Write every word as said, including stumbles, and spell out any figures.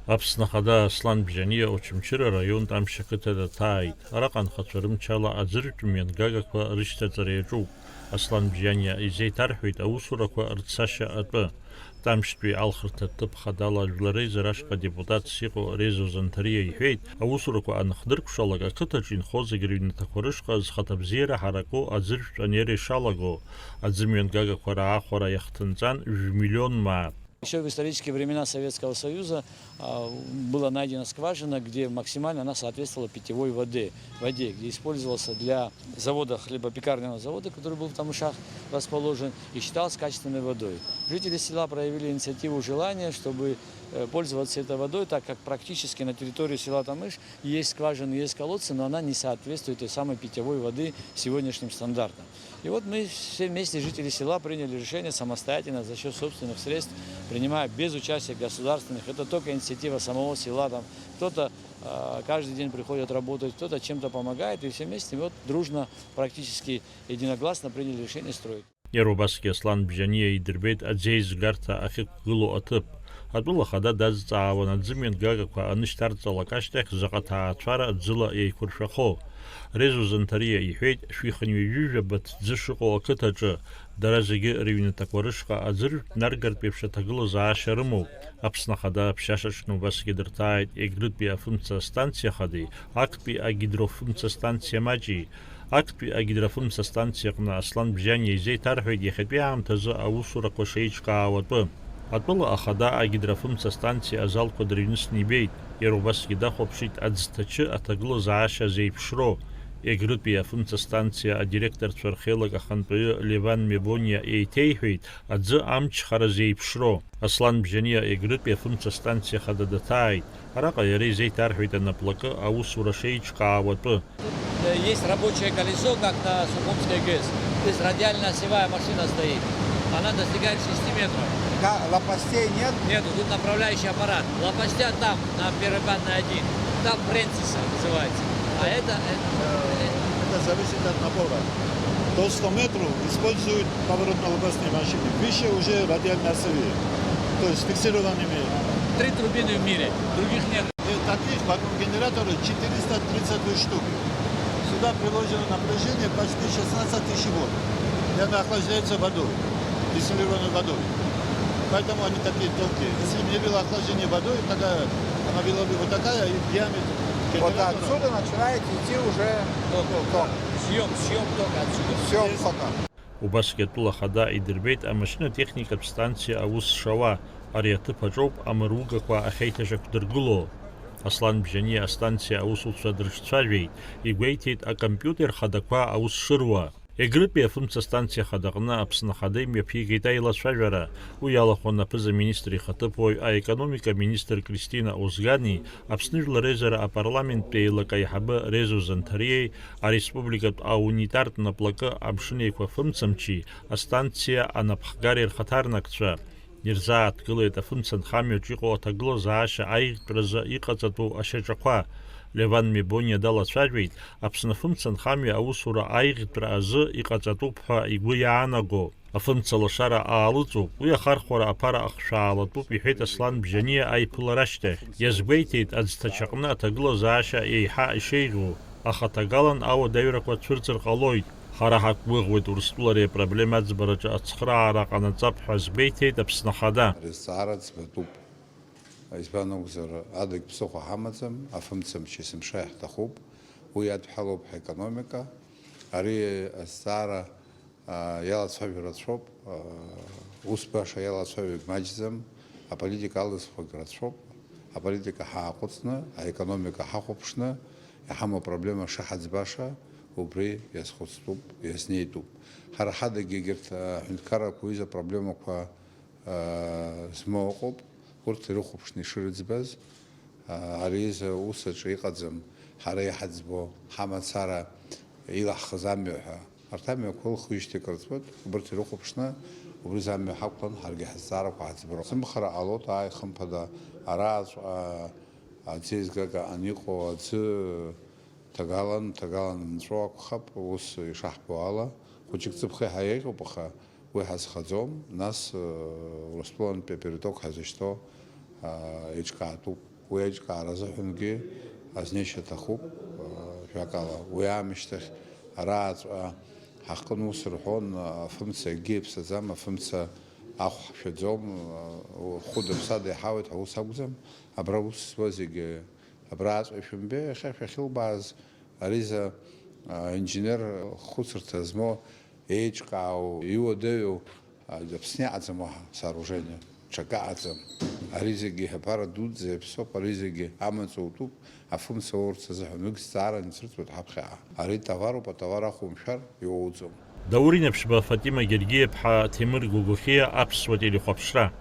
Аԥсны Ахада Аслан Бжьаниа Очамчыра араионтә Амшь ақыҭа даҭааит. Араҟа анхацәа рымчала аӡырҩтә мҩангагақәа рышьҭаҵара иаҿуп. Аслан Бжьаниа изеиҭарҳәеит аусурақәа рцашьа атәы. Тамшьтәи алхырҭа ҭыԥ хадала Жәлар реизара ашҟа адепутатс иҟоу Резо Занҭариа иҳәеит, аусурақәа анахдыркәшалак, ақыҭаҿы инхо зегьы рыҩнаҭақәа рышҟа зхаҭабзиара ҳараку аӡырҩтә анеира ишалаго, аӡы мҩангагақәа раахәара иахҭынҵан жәмиллион мааҭ. Ещё в исторические времена Советского Союза, а, была найдена скважина, где максимально она соответствовала питьевой воде, воде, где использовался для завода, хлебопекарного завода, который был в Тамышах расположен, и считалась качественной водой. Жители села проявили инициативу, желание, чтобы, э, пользоваться этой водой, так как практически на территории села Тамыш есть скважины, есть колодцы, но она не соответствует той самой питьевой воды сегодняшним стандартам. И вот мы все вместе, жители села, приняли решение самостоятельно, за счёт собственных средств, принимая без участия государственных, это только инициатива самого села, там кто-то, а, каждый день приходит работать, кто-то чем-то помогает, и все вместе вот дружно, практически единогласно приняли решение строить. Иара убасгьы Аслан Бжьаниа идырбеит аӡеизгарҭа ахьықәгылоу аҭыԥ. Атәыла ахада дазҵаауан аӡы мҩангагақәа анышьҭарҵалак ашьҭахь заҟа ҭаацәара аӡыла еиқәыршәахо. Резо Занҭариа иҳәеит, шәихынҩажәижәаба ҭӡы шыҟоу ақыҭаҿы, дара зегьы рыҩнаҭақәа рышҟа аӡырҩтә наргартә еиԥш аҭагылазаашьа рымоуп. Аԥсны Ахада аԥшьашаҿы убасгьы дырҭааит Егрытәи афымца астанциа хади, актәи агидрофымца станциа маҷи. Актәи агидрофымца станциаҟны Аслан Бжьаниа изеиҭарҳәеит иахьатәи аамҭазы аусурақәа шеиҿкаауа атәы. Атәыла ахада агидрофымца станциа азалқәа дырҩнысны ибеит, иара убасгьы дахәаԥшит аӡҭачы аҭагылазаашьа зеиԥшроу. Егрытәи афымца станциа адиректорцәа рхеилак ахантәаҩы Леван Мебониа еиҭеиҳәеит аӡы амчхара зеиԥшроу. Аслан Бжьаниа Егрытәи афымца станциа хада даҭааит. Араҟа иара изеиҭарҳәеит анаплакы аусура шеиҿкаауа атәы. Э, есть рабочее колесо, как на Сухумской ГЭС. То есть радиально-осевая машина стоит. Она достигает шести метров. Ка-, лопастей нет? Нету, тут направляющий аппарат. Лопастя там, на Первой банной один. Там Фрэнсиса называется. А это, это, Э, это зависит от набора. До ста метров используют поворотно-лопастные машины. Выше уже радиально-осевые. То есть фиксированными. Три турбины в мире, других нет. Э, таких в одном генераторе четыреста тридцать две штуки. Сюда приложено напряжение почти шестнадцать тысяч вольт. И она охлаждается водой, дистиллированной водой. Поэтому они такие тонкие. Если бы не было охлаждения водой, тогда она была бы вот такая, и диаметр Вот генератора. Отсюда начинает идти уже ток. Ток. Съём, съём тока отсюда. Съём тока. Убасгьы атәыла ахада идырбеит амашьынатехникатә станциа аус шауа, ари аҭыԥ аҿоуп амыругақәа ахьеиҭашьақәдыргыло. Аслан Бжьаниа астанциа аусуцәа дрыҿцәажәеит, игәеиҭеит акомпиутер хадақәа аус шыруа. Егрытәи афымца станциа хадаҟны Аԥсны Ахада имҩаԥигеит аилацәажәара. Уи иалахәын аԥыза-министр ихаҭыԥуаҩ, аекономика министр Кристина Озгани, Аԥсны Жәлар Реизара апарламенттә еилак аиҳабы Резо Занҭариеи, ареспубликатә аунитартә наплакы Амшын Еиқәа фымцамчи астанциа анапхгареи рхаҭарнакцәа. Ирзааҭгылеит афымцанхамҩаҿ иҟоу аҭагылазаашьа аиӷьтәразы иҟаҵатәу ашьаҿақәа. Леван Мебониа далацәажәеит, Аԥсны афымцанхамҩа аусура аиӷьтәра азы иҟаҵатәуп ҳәа игәы иаанаго. Афымца лашара аалыҵуп, уи ахархәара аԥара ахшәаалатәуп, иҳәеит Аслан Бжьаниа аиԥылара ашьҭахь. Иазгәеиҭеит, аӡҭачаҟны аҭагылазаашьа еиҳа ишеиӷьу, аха ҭагалан ауадаҩрақәа цәырҵыр ҟалоит. Ҳара ҳақәгәыӷуеит Урыстәыла ари апроблема аӡбараҿы ацхыраара ҟанаҵап ҳәа азгәеиҭеит Аԥсны Ахада. Ари азҵаара ӡбатәуп. Избан акәзар, адагь ԥсыхәа ҳамаӡам, афымцамч есымша иаҳҭахуп, уи иадҳәалоуп ҳекономика. Ари азҵаара, аа, иалацәажәо рацәоуп, аа, ус баша иалацәажәогь маҷӡам, аполитика алызхуагь рацәоуп, аполитика ҳааҟәыҵны, аекономика ҳахәаԥшны, иҳамоу апроблема шаҳаӡбаша, убри иазхәыцтәуп, иазнеитәуп. Ҳара ҳадагь егьырҭ аҳәынҭқаррақәа уи изы апроблемақәа змоу ыҟоуп, урҭ ирыхәаԥшны ишырыӡбаз, ари изы ус аҿы иҟаӡам, ҳара иҳаӡбо, ҳамацара илаҳхыз амҩа ҳәа. Арҭ амҩақәа ылхижьҭеи акыр ҵуеит, убырҭ ирыхәаԥшны, убри изы амҩа ҳақәлан, ҳаргьы ҳазҵаарақәа ҳаӡбароуп. Сымхара ҟалоит, ааи, хымԥада, арааҵәҟьа аӡеизгага аниҟоу аӡы ҭагалан, ҭагалан нҵәо акәхап, ус ишаҳбо ала, хәыҷык ҵыԥх еиҳа еиӷьуп, аха Уи ҳазхаӡом, нас, э, Урыстәылантәи апериток ҳазышьҭоу, а, еиҿкаатәуп. Уи аиҿкаара азыҳәангьы азнеишьа аҭахуп, жәакала, уи аамышьҭахь арааҵәҟьа ҳахкын ус рҳәон, афымца акгьы иаԥсаӡам, афымца ахә ҳшәаӡом, хәыда-ԥсада иҳауеит ҳәа ус акәӡам, абра ус зуа зегьы абрааҵәҟьа ишәымбеи, иахьа шәахьылбааз ариза, а, инженер хәыцырҭа змоу, еиҿкаау, иуадаҩу, а, Аԥсны иҟаӡам уаҳа сооружение, ҽакы аҟаӡам. Ари зегьы аԥара дуӡӡа иаԥсоуп, ари зегьы амаҵ утәуп, афымца уурц азыҳәан, уигь зҵааран ицәырҵуеит ҳаԥхьаҟа. Ари товаруп, атовар ахумшәар иуоуӡом. Даур Инаԥшьба, Фатима Гергиаԥҳа, Ҭемыр Гогохиа, Аԥсуа телехәаԥшра.